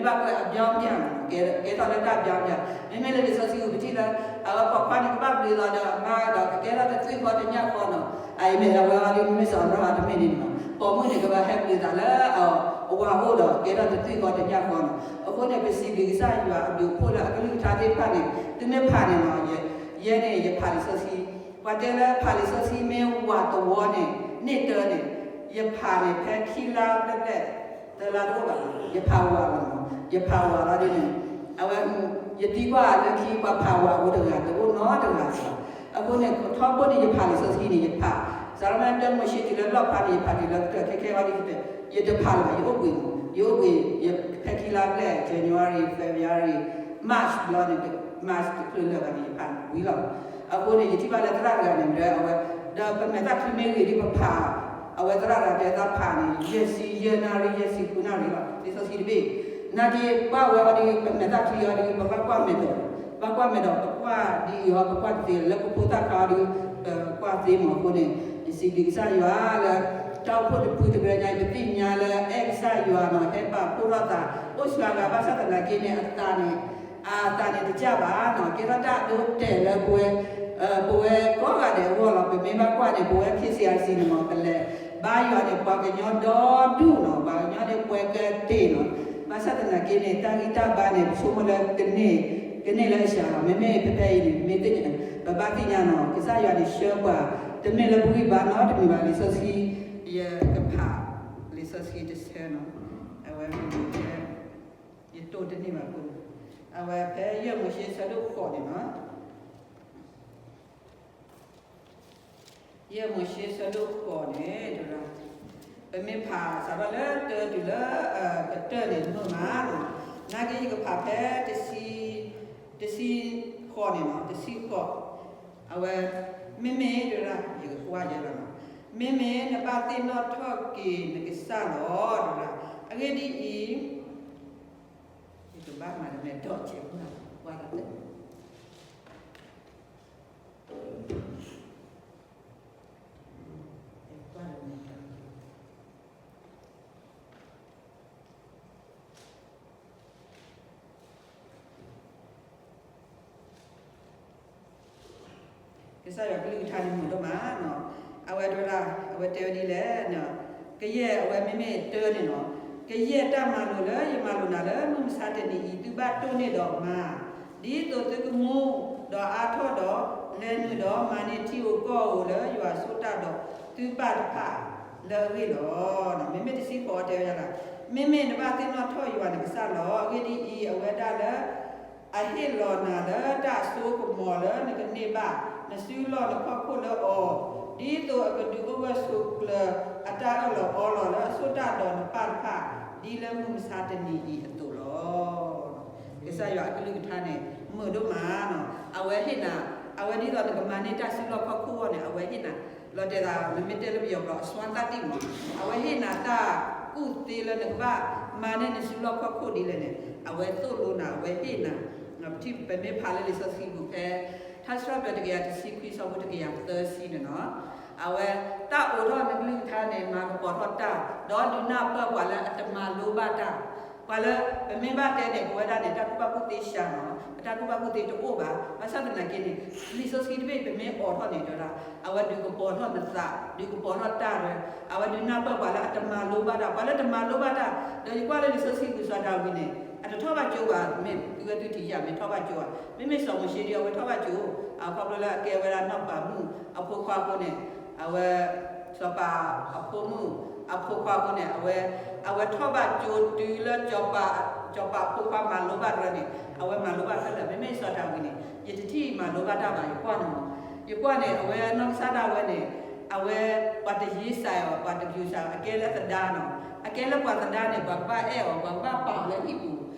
ဘၣ်ကွဲးအပြောင်းပြန်, ကဲထီၣ်လၢတၢ်ပြောင်းပြန်. မ့မ့ၢ်လၢလံာ်စီဆှံပူၤပထံၣ်လၢ အဝဲပိာ်ခွါန့ၣ်ကဘၣ်ဘျုးလီၤဒီးအမါဒီးကကဲထီၣ်တသွံၣ်ဃီတညၣ်ဃီနီၤ. အအံၤမ့ၢ်အဝဲအီၤဒ်မ့ၢ်စီၤအၤဘြၤဟၣ်တမ့ၢ်န့ၣ်နီၤ. ပိာ်မုၣ်န့ၣ်ကဘၣ်ဟဲဘျုးသးလၢအဝၤအိၣ်ဒီးကဲထီၣ်တသွံၣ်ဃီတညၣ်ဃီနီၤ. အဃိန့ၣ် ပစံးဘျုးကစၢ်ယွၤအဘျုးအဖှိၣ်လၢအကလုၢ်ကထါသ့ၣ်တဖၣ်န့ၣ် သုမ့ၢ်ဖးန့ၣ်နီၤ, ယဲန့ၣ်ယဖးလံာ်စီဆှံ, ပှၤတဲလၢဖးလံာ်စီဆှံမ့ၢ်ဝးတဝီန့ၣ် န့ၢ်တၢန့ၣ်, ယဖးန့ၣ်ဖဲခံလါဘျဲၣ်ဘျဲၣ် သၢလါတအိၣ်ဘၣ်, ယဖးဝးလီၤ, ယဖးဝးလီၤဒ်န့ၣ်, အဝဲ ယသံကွၢ်လၢခံ ပှၤဖးဝးအိၣ်တဂၤ တအိၣ်နီတဂၤဘၣ်. အဃိန့ၣ် ထီဘိန့ၣ် ယဖးလံာ်စီဆှံန့ၣ် ယဖး, စးထီၣ်ဖဲတၢမိၤၡ့ တုၤလၢလီၣ်ဖျါန့ၣ် ယဖးတုၤလၢကတၢၢ် ခဲခဲဝဲဒ်ကတၢၢ် ယတဖးလၢၤဘၣ်, ယအိၣ်ဘှံးမး, ယအိၣ်ဘှံး, ယဖဲခံလါဘျဲၣ် January February March ဘျီန့ၣ် March တချုးလၢာ်ဘၣ်န့ၣ် ယဖးဝံၤလီၤ. အဃိန့ၣ် ယထံၣ်ဘၣ်လၢသရၣ်တဂၤန့ၣ် ဒီးအဝဲ, ဒီးပမဲာ်သၣ်ချံမ့ၢ်ဂ့ၤဒ်ပဖး, အဝဲသရၣ်တဂၤတဲသးဖးန့ၣ် ယဲၢ်ဆံယဲၢ်နၣ်ရံၣ် ယဲၢ်ဆံဃုနၣ်ရံၣ်လီၤ, လံာ်စီဆှံတဘ့ၣ်. နာ်က့ ပှၤဝဲအီၤဒ် ပမဲာ်သၣ်ချံအီၤဒ် ပဘၣ်ကွၢ်မဲာ်ဒီး, ဘၣ်ကွၢ်မဲာ်ဒီး ပကွၢ်ဒ်အံၤအီၤ ပကွၢ်တသ့ လၢပဖိသၣ်ခါအီၤဒ် ပကွၢ်သ့မး. အဃိန့ၣ် ယစံးဘျုးကစၢ်ယွၤလၢ တၢ်အိၣ်ဖှိၣ်တဖုတဂၤညါ ပသ့ၣ်ညါလၢအဲၣ်ကစၢ်ယွၤနီၤ ဟဲပာ်ဖှိၣ်ထီၣ်သး အိၣ်စှၤဂၤ ဘၣ်ဆၣ်သနာ်က့န့ၣ် အသးန့ၣ် အသးန့ၣ်တစၢ်ဘၣ်နီၤ, ကဲထီၣ်တၢ်အဒိအတဲာ်လၢပဝဲ, ပဝဲကိးဂၤဒဲးအဂီၢ်လီၤ. ပမ့ၢ်ဘၣ်ကွၢ်န့ၣ် ပဝဲ K C R C န့ၣ်မး ပလဲၤဘါယွၤန့ၣ် ပှၤကညီဒီဒူၣ်နီၤ, ပှၤကညီန့ၣ်ပှဲၤကတ့ၢ်နီၤ. ဘၣ်ဆၣ်သနာ်က့န့ၣ် တၢ်ဂံၢ်တၢ်ဘါန့ၣ် ပဆိကမိၣ်လၢကန့ၢ်, ကန့ၢ်လၢအစှၤလီၤ. မ့မ့ၢ်ဖဲဖဲအံၤန့ၣ် မ့ၢ်သ့ၣ်ညါ ပဘၣ်သ့ၣ်ညါနီၤ ကစၢ်ယွၤန့ၣ်ဆှၢပှၤ တမ့ၢ်လၢပဂံၢ်ဘါနီတမံၤဘၣ်. လံာ်စီဆှံ ယကဖး လံာ်စီဆှံတဆၢနီၤ, အဝဲ ယတိၢ်တန့ၢ်ဘၣ်အဃိ, အဝဲဖဲယဲၢ်မိၤၡ့ဆၢဒိၣ်ဃိးန့ၣ်နီၤ, ယဲၢ်မိၤၡ့ဆၢဒိၣ်ဃိးန့ၣ် တရၣ်, ပမ့ၢ်ဖးစးထီၣ်လၢတၢတုၤလၢ ကတၢၢ်န့ၣ် မုာ်မးနီၤ, နာ်က့ယကဖးဖဲ တဆံဃိးန့ၣ်နီၤ, တဆံဃိး, အဝဲ မ့မ့ၢ်တရၣ် ယကကွၢ်ယဲလီၤနီၤ, မ့မ့ၢ်နဘၣ်သ့ၣ်နီၣ်ထီၣ်က့ၤနကစၢ်လီၤ တရၣ်. အဂ့ၢ်ဒ်အံၤ ယကဘၣ်မၤတမဲာ်ဒီးကဲးမး ကွၢ်လီၤတဲ ကစၢ်ယွၤကလုၢ်ကထါန့ၣ်မုာ်ဒိၣ်မးနီၤ, အဝဲဒၣ် အဝဲတဲဝဲဒ်လဲၣ်, ကယဲၢ်အဝဲမ့မ့ၢ်တၢန့ၣ်နီၤ, ကယဲၢ်တၢ်မၤလိာ်လၢယမၤလိာ်နၤလၢမုၢ်မဆါတနံၤအံၤ သုဘၣ်တိၢ်န့ၢ်ဒီးမၤ, ဒ်သိးသုကမူဒီးအါထီၣ်ဒီး လဲၤနုာ်ဒီးမၤန့ၢ်ထံဧိၤကီၢ်ဧိၤလၢယွၤဆိၣ်တၢ်ဒီးသုပၢ်တဖၣ်လၢအဂ့ၢ်လီၤ. မ့မ့ၢ်တဆံဃိးတဲဝဲဒၣ်, မ့မ့ၢ်နဘၣ်သ့ၣ်နီၣ်ထီၣ်ယွၤနကစၢ်လီၤ. အဂ့ၢ်ဒ်အံၤ, အဝဲဒၣ်လၢ အဟ့ၣ်လီၤနၤလၢတၢ်အစိကမီၤလၢနကန့ၢ်ဘၣ်, နစုလီၢ်နခီၣ်ခိၣ်လၢအီၤ, ဒ်သိးအကဒုးအိၣ်ဂၢၢ်ဆိးကျၢၤအတၢ်အၢၣ်လီၤအီလီၤလၢအဆိၣ်တၢ်ဒီးနပၢ်တဖၣ်, ဒ်လၢမုၢ်မဆါတနံၤအံၤအသိးလီၤ. ကစၢ်ယွၤအကလုၢ်ကထါန့ၣ် မုာ်ဒိၣ်မးနီၤ, အဝဲဟ့ၣ်နၤ, အဝဲဒ်သိးနကမၤန့ၢ်တၢ်စုလီၢ်ခီၣ်ခိၣ်အဂီၢ်န့ၣ် အဝဲဟ့ၣ်နၤ, လီၤတဲာ်သး နမ့ၢ်တဲလၢပယီၤကျိာ် အစွမ်းသတ္တိ မး, အဝဲဟ့ၣ်နၤတၢ်ကူၣ်သ့လၢနကဘၣ်မၤန့ၢ်နစုလီၢ်ခီၣ်ခိၣ်ဒ်လဲၣ်န့ၣ် အဝဲသိၣ်လိနၤ အဝဲဟ့ၣ်နၤ, ပထံၣ်ပမ့ၢ်ဖးလၢလံာ်စီဆှံပူၤဖဲ ထါစံးထီၣ်ပတြၢၤတကယၤတဆံခွံ ဆၢဖိတကယၤသၢဆံန့ၣ်နီၤ, အဝဲတၢ်အိးထီၣ်နကလုၢ်ကထါန့ၣ် မၤကပီၤထီၣ်တၢ်, ဒီးဒုးနၢ်ပၢၢ်ပှၤလၢအတမၤလိဘၣ်တၢ်, ပှၤလၢ ပမ့ၢ်ဘၣ်တဲန့ၣ် ပဝဲဒၣ်န့ၣ် တၢ်ကူၣ်ဘၣ်ကူၣ်သ့စှၤနီၤ, ပတၢ်ကူၣ်ဘၣ်ကူၣ်သ့တအိၣ်ဘၣ်. ဘၣ်ဆၣ်သနာ်က့န့ၣ် လံာ်စီဆှံတဘ့ၣ် ပမ့ၢ်အိးထီၣ်န့ၣ် တဲဝဲဒၣ် အဝဲဒုးကပီၤထီၣ်နသး, ဒုးကပီၤထီၣ်တၢ်လၢ အဝဲဒုးနၢ်ပၢၢ်ပှၤလၢအတမၤလိဘၣ်တၢ်, ပှၤလၢတမၤလိဘၣ်တၢ်, ဒီးယကွၢ်လၢလံာ်စီဆှံပူၤ စီၤဒၤဝံးန့ၣ် အတထီၣ်ဘၣ်ကၠိဘၣ်, မ့ၢ်သုဝဲသုထံၣ်ယၤ မ့ၢ်ထီၣ်ဘၣ်ကၠိဘၣ်, မ့မ့ၢ်စီၤမိၤၡ့ဒီး အဝဲထီၣ်ဘၣ်ကၠိ, အခီဖျိလၢအကဲဝဲဒၣ်နီၢ်ပၤမုၣ်အဖိခွါအဃိန့ၣ်, အဝဲ စီၤပၤအဖိမုၣ်အဖိခွါအဃိန့ၣ် အဝဲ အဝဲထီၣ်ဘၣ်ကၠိတုၤလၢ စီၤပၤအဖိခွါမၤလိဘၣ်တရၢန့ၣ် အဝဲမၤလိဘၣ်ခဲလၢာ်. မ့မ့ၢ်စီၤဒၤဝံးန့ၣ် ယတထံၣ်မၤလိဘၣ်တၢ်ဘၣ်, ယကွၢ်န့ၣ်မး, ယကွၢ်န့ၣ် အဝဲနီၢ်ကစၢ်ဒၣ်ဝဲန့ၣ် အဝဲ ပှၤတယ့စးအီၤ ပှၤတယ့စးအီၤ အကဲလၢသဒါနီၤ, အကဲလၢပှၤသဒါန့ၣ် ပှၤကဘၣ်အဲၣ်အီၤ ပှၤကဘၣ်ပာ်အီၤလၢဟံၣ်ပူ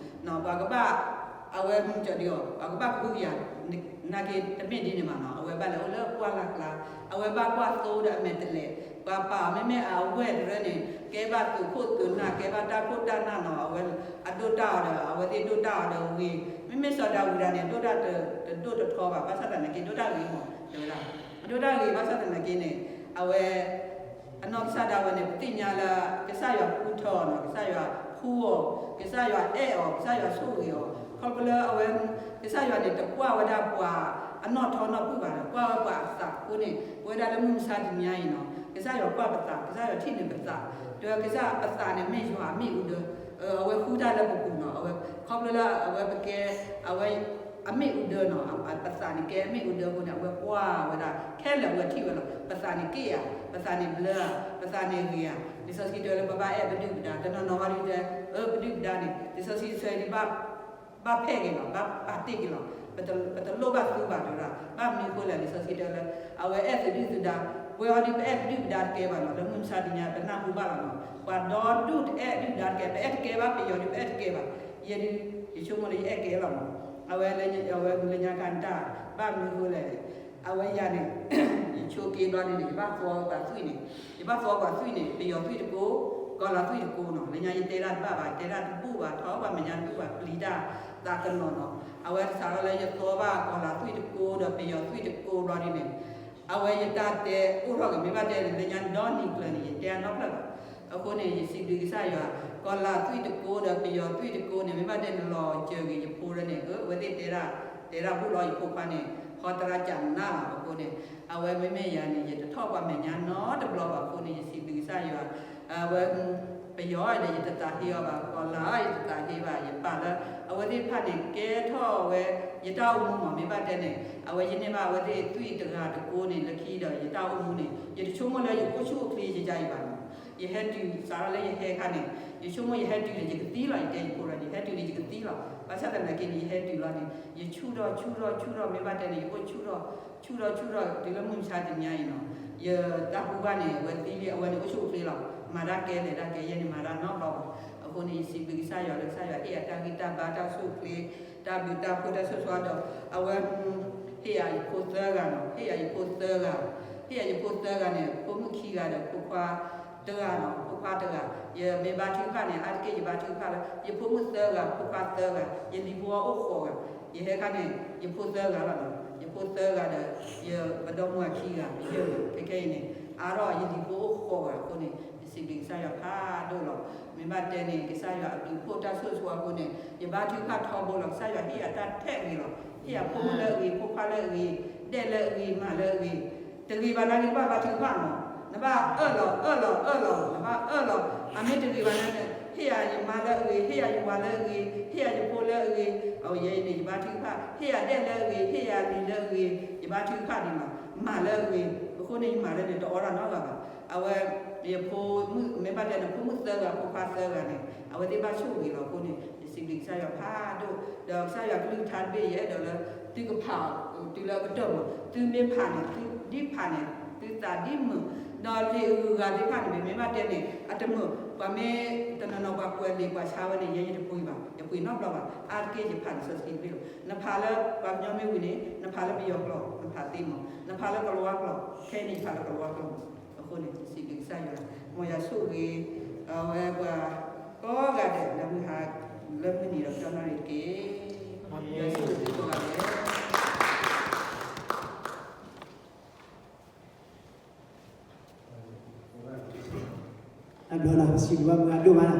ၤ, ပှၤကဘၣ် အဝဲမုၢ်ကီၤဒံးအီၤ ပှၤကဘၣ်ကဟုကယာ်, နာ်က့တမ့ၢ်ဒ်န့ၣ်ဘၣ်နီၤ, အဝဲဘၣ်လဲၤအိၣ်လၢပှၢ်လၢ်ကျါ, အဝဲဘၣ်ကွၢ်သိဒီးအမဲာ်တဲးလဲး, ပှၤပာ်အီၤ မ့မ့ၢ်အဝဲၢ်တရၢန့ၣ် ကဲဘၣ်သုးခိၣ်သုးနၢ် ကဲဘၣ်တၢ်ခိၣ်တၢ်နၢ်နီၤ, အဝဲအဒိၣ်တၢ်အီၤဒီး အဝဲသ့ၣ်ဒိၣ်တၢ်အီၤဒီးဂ့ၤ, မ့မ့ၢ်စီၤဒၤဝံးဒၣ်န့ၣ် ဒိၣ်တၢ်တဒိၣ်တထီဘၣ်, ဘၣ်ဆၣ်သနာ်က့ ဒိၣ်တၢ်ဂ့ၤမး, တဲဝဲဒၣ် အဒိၣ်တၢ်ဂ့ၤ ဘၣ်ဆၣ်သနာ်က့န့ၣ် အဝဲ အနီၢ်ကစၢ်ဒၣ်ဝဲန့ၣ် ပသ့ၣ်ညါလၢ ကစၢ်ယွၤဃုထၢအီၤနီၤ, ကစၢ်ယွၤ အီၤ, ကစၢ်ယွၤအဲၣ်အီၤ, ကစၢ်ယွၤဆိၣ်ဂ့ၤအီၤ, ခီဖျိလၢအဝဲ ကစၢ်ယွၤန့ၣ် တကွၢ်ဝဲဒၣ်ပှၤအနီၢ်ထီနီၢ်ပုၢ်ဘၣ်ဒီး ကွၢ်ဝဲပှၤအသးအဃိန့ၣ် ပဝဲဒၣ်လၢမုၢ်မဆါတနံၤညါအံၤနီၤ ကစၢ်ယွၤကွၢ်ပသး, ကစၢ်ယွၤထံၣ်န့ၢ်ပသး, တဲကစၢ်ပသးန့ၣ်မ့ၢ်ယွၤအမ့ၣ်အူဒၢ, အဝဲဃုတၢ်လၢပပူၤနီၤ, အဝဲ ခီဖျိလၢအဝဲပကဲ အဝဲ အမ့ၣ်အူဒၢနီၤ, ပသးန့ၣ်ကဲအမ့ၣ်အူဒၢအဃိန့ၣ် အဝဲကွၢ်ဝဲဒၣ် ခဲလၢာ်အဝဲထံၣ်ဝဲလီၤ, ပသးန့ၣ်က့ၢ်ဧါ, ပသးန့ၣ်ဘျၢဧါ, ပသးန့ၣ်ဂ့ၤဧါ, လံာ်စီဆှံတဲလၢပဘၣ်အဲၣ်ပဒုၣ်ပဒါ, တနီၤနီၤဝဲဒၣ်တဲ အၢ ပဒုၣ်ပဒါန့ၣ် လံာ်စီဆှံဆၢဒ်ဘၣ် ဘၣ်ဖဲၣ်က့ၤလီၤ, ဘၣ်ပာ်တ့ၢ်က့ၤလီၤ, ပတလိၣ်ဘၣ်သူဘၣ်တဲဝဲဒၣ်, ဘၣ်မနုၤအဃိလဲၣ်, လံာ်စီဆှံတဲလၢ အဝဲအဲၣ်သုဒုၣ်သုဒါ, ပဝဲအီၤဒ်ပအဲၣ်ပဒုၣ်ပဒါတကဲဘၣ်နီၤ, လၢမုၢ်မဆါတနံၤညါ ပနၢ်ဟူဘၣ်လီၤနီၤ, ပှၤဒီဒူၣ်တအဲၣ်ဒုၣ်ဒါတကဲ, ပအဲၣ်တကဲဘၣ်, ပယီၤဒ်ပအဲၣ်တကဲဘၣ်, ယဲဒုး ယဆိကမိၣ်လၢယအဲၣ်ကဲလီၤနီၤ, အဝဲလၢ အဝဲမုၢ်လၢညါခါတၢ်, ဘၣ်မနုၤအဃိလဲၣ်, အဝဲယၤန့ၣ် ယဆိက့ၤဘျီဒ်န့ၣ် ယဘၣ်သီပှၤသွံၣ်န့ၣ်, ယဘၣ်သီပှၤသွံၣ်န့ၣ် ပယီၤသွံၣ်တကိး, ကီၤလၤသွံၣ်တကိးနီၤ, လၢညါယတဲဒၣ်တဘၣ်ဘၣ်, တဲဒၣ်တဘူၣ်ဘၣ်, ထီၣ်ပှၤမဲာ်ညါတဘူၣ်ဘၣ်, ပျံၤတၢ်သးကနီၤနီၤ, အဝဲတစးထီၣ်လၢယသီဘၣ်ကီၤလၤသွံၣ်တကိးဒီးပယီၤသွံၣ်တကိးဘျီဒ်န့ၣ်, အဝဲယတၢ်တဲအိၣ်ထီၣ်ဂ့ၤ, မ့ၢ်ဘၣ်တဲန့ၣ် လၢညါဒီနံၤကျၢၤန့ၣ် ယတဲအနီဖျၢၣ်ဘၣ်, အဃိန့ၣ် ယစံးဘျုးကစၢ်ယွၤ, ကီၤလၤသွံၣ်တကိးဒီးပယီၤသွံၣ်တကိးန့ၣ် မ့ၢ်ဘၣ်တဲန့ၣ် လီၤစၢၤဂ့ၤယဖိလၢန့ၣ် အဝဲသ့ၣ်တဲဒၣ်, တဲဒၣ်ဘူၣ်လီၤယဖိခွါန့ၣ်, ဟီတရၣ်ကၢ်နၢ်လီၤအဃိန့ၣ်, အဝဲမ့မ့ၢ်ယၤန့ၣ် ယတထီၣ်ပှၤမဲာ်ညါနီတဘျီဘၣ်အဃိန့ၣ် ယစံးဘျုးကစၢ်ယွၤ, အဝဲ ပယီၤဒီး ယတသးဟ့အီၤဘၣ်, ကီၤလၤ ယတသးဟ့ဘၣ်, ယပာ်လၢ အဝဲသ့ၣ်တဖၣ်န့ၣ် ကဲထီၣ်ဝဲ ယတၢ်အိၣ်မူမး, မ့ၢ်ဘၣ်တဲန့ၣ် အဝဲယန့ၢ်ဘၣ်အဝဲသ့ၣ်သွံၣ်တဂၤတကိးန့ၣ် လၢခံဒီး ယတၢ်အိၣ်မူန့ၣ် ယတဆိကမိၣ်လၢယအိၣ်ဆူၣ်အိၣ်ချ့ယယါအံၤဘၣ်နီၤ, ယဟဲတုၤစးထီၣ်လၢယဟဲခါန့ၣ် ယဆိကမိၣ်ယဟဲတုၤန့ၣ် ယကသံလီၤ, ယတဲယဖိလီၤ, ယဟဲတုၤန့ၣ် ယကသံလီၤ, ဘၣ်ဆၣ်သနာ်က့န့ၣ် ယဟဲတုၤလီၤန့ၣ် ယဆူၣ်ထီၣ်ဆူၣ်ထီၣ်ဆူၣ်ထီၣ်, မ့ၢ်ဘၣ်တဲန့ၣ် ယအိၣ်ဆူၣ်ထီၣ် ဆူၣ်ထီၣ်ဆူၣ်ထီၣ် တုၤလၢမုၢ်မဆါတနံၤအံၤနီၤ, ယတၢ်ဟူဘၣ်န့ၣ် အဝဲသံလံ, အဝဲန့ၣ်အိၣ်ဆူၣ်အိၣ်ချ့လီၤ, မၤတၢ်ကဲလဲၤတၢ်ကဲ, ယဲန့ၣ်မၤတၢ်နီတဘျီဘၣ်, အဃိန့ၣ် ယစံးဘျုးကစၢ်ယွၤလၢကစၢ်ယွၤဟ့ၣ်ယၤတၢ်ဂံၢ်တၢ်ဘါ တၢ်အိၣ်ဆူၣ်အိၣ်ချ့ တၢ်ဘျုးတၢ်ဖှိၣ်တၢ်ဆိၣ်ဂ့ၤဒီး အဝဲ ဟ့ၣ်ယၤယဖိသၢဂၤနီၤ, ဟ့ၣ်ယၤယဖိသၢဂၤ, ဟ့ၣ်ယၤယဖိသၢဂၤန့ၣ် ဖိမုၣ်ခံဂၤဒီးဖိခွါတဂၤနီၤ, ဖိခွါတဂၤ, ယမ့ၢ်ဘါထုကဖၣ်န့ၣ် အါတက့ၢ်ယဘါထုကဖၣ်လၢ ယဖိမုၣ်သၢဂၤ ဖိခွါသၢဂၤ, ယလံၤဖိအိၣ်ဃိးဂၤ, ယဟဲခါန့ၣ် ယဖိသၢဂၤလီၤနီၤ, ယဖိသၢဂၤဒီး ယပဒီမါဝၤခံဂၤ, ယ ခဲခဲအံၤန့ၣ် အါထီၣ်ယလံၤဖိအိၣ်ဃိးဂၤအဃိန့ၣ် ယစံးဘျုးကစၢ်ယွၤဖးဒိၣ်လီၤ, မ့ၢ်ဘၣ်တဲန့ၣ် ကစၢ်ယွၤအဘျုးအဖှိၣ်တၢ်ဆိၣ်ဂ့ၤဆိၣ်ဝါအဃိန့ၣ် ယဘါထုကဖၣ်ထီဘိလီၤ, ကစၢ်ယွၤဟ့ၣ်ယၤတၢ်ထဲအဂ့ၤလီၤ, ဟ့ၣ်ယၤဖိမုၣ်လၢအဂ့ၤ, ဖိခွါလၢအဂ့ၤ, ဒဲၣ်လၢအဂ့ၤ, မၤလၢအဂ့ၤ, တဂ့ၤဘၣ်နာ်က့နဘၣ်ဘါထုကဖၣ်နီၤ, နဘၣ်အၢၣ်လီၤ အၢၣ်လီၤ အၢၣ်လီၤ, နဘၣ်အၢၣ်လီၤ, အမ့ၢ်တဂ့ၤဘၣ်နာ်က့ ဟ့ၣ်ယၤယမါလၢအဂ့ၤ, ဟ့ၣ်ယၤယဝၤလၢအဂ့ၤ, ဟ့ၣ်ယၤယဖိလၢအဂ့ၤ, အဝဲယဲအံၤန့ၣ် ယဘါထုကဖၣ်, ဟ့ၣ်ယၤဒဲၣ်လၢအဂ့ၤ, ဟ့ၣ်ယၤလံၤလၢအဂ့ၤ, ယဘါထုကဖၣ်ဒံးလီၤ, မၤလၢအဂ့ၤ, အဃိန့ၣ် ယမၤလၢန့ၣ် တအိးထီၣ်နီတဂၤဘၣ်, အဝဲ ယဖိမုၣ် မ့ၢ်ဘၣ်တဲန့ၣ် ဖိမုၣ်သၢဂၤ ဖိခွါသၢဂၤန့ၣ် အဝဲသ့ၣ်ဘၣ်ဆိၣ်ဂ့ၤလီၤအဃိန့ၣ် ယစံးဘျုးကစၢ်ယွၤဖးဒိၣ်, ဒီးကစၢ်ယွၤကလုၢ်ကထါတဘ့ၣ် ယအဲၣ်ဒိးလၢ သုကဖးအီၤတုၤလၢအကတၢၢ်မး, သုမ့ၢ်ဖးန့ၣ် သုဒ်ဖးန့ၣ် သုသးဒ်မုာ်, ဒီးလံာ်အဂုၤအဂၤသ့ၣ်တဖၣ်န့ၣ် မ့မ့ၢ်ဘၣ်တဲန့ၣ် အတမုာ်, ပှၤမ့ၢ်တနီၤနီၤ ပှၤကွဲးလံာ်ကွၢ်ဆါဝဲန့ၣ် ယဲယတပှ့ၤဘၣ်, ယပှ့ၤနီတဘျီဘၣ်, အါတက့ၢ်ယဖးလံာ်စီဆှံတဘ့ၣ်လီၤ, နဖးလၢပှၤကညီမ့ၢ်ဝံၤန့ၣ် နဖးလၢပယီၤကျိာ် နဖးသ့မး, နဖးလၢကလၤဝါကျိာ် ခဲအံၤန့ၣ်ယဖးလၢကလၤဝါကျိာ်မး, အဃိန့ၣ် ယစံးဘျုးကစၢ်ယွၤ, မ်ယွၤဆိၣ်ဂ့ၤ အဝဲပှၤကိးဂၤဒဲး လၢမုၢ်ဟါ လၢမုၢ်နံၤဒီးကတီၢ်နၣ်ရံၣ်တက့ၢ်, ယွၤဆိၣ်ဂ့ၤသုကိးဂၤဒဲး. အဘျီဒီး ပစံးဘျုးဘၣ်မုၢ်အဒိၣ်မး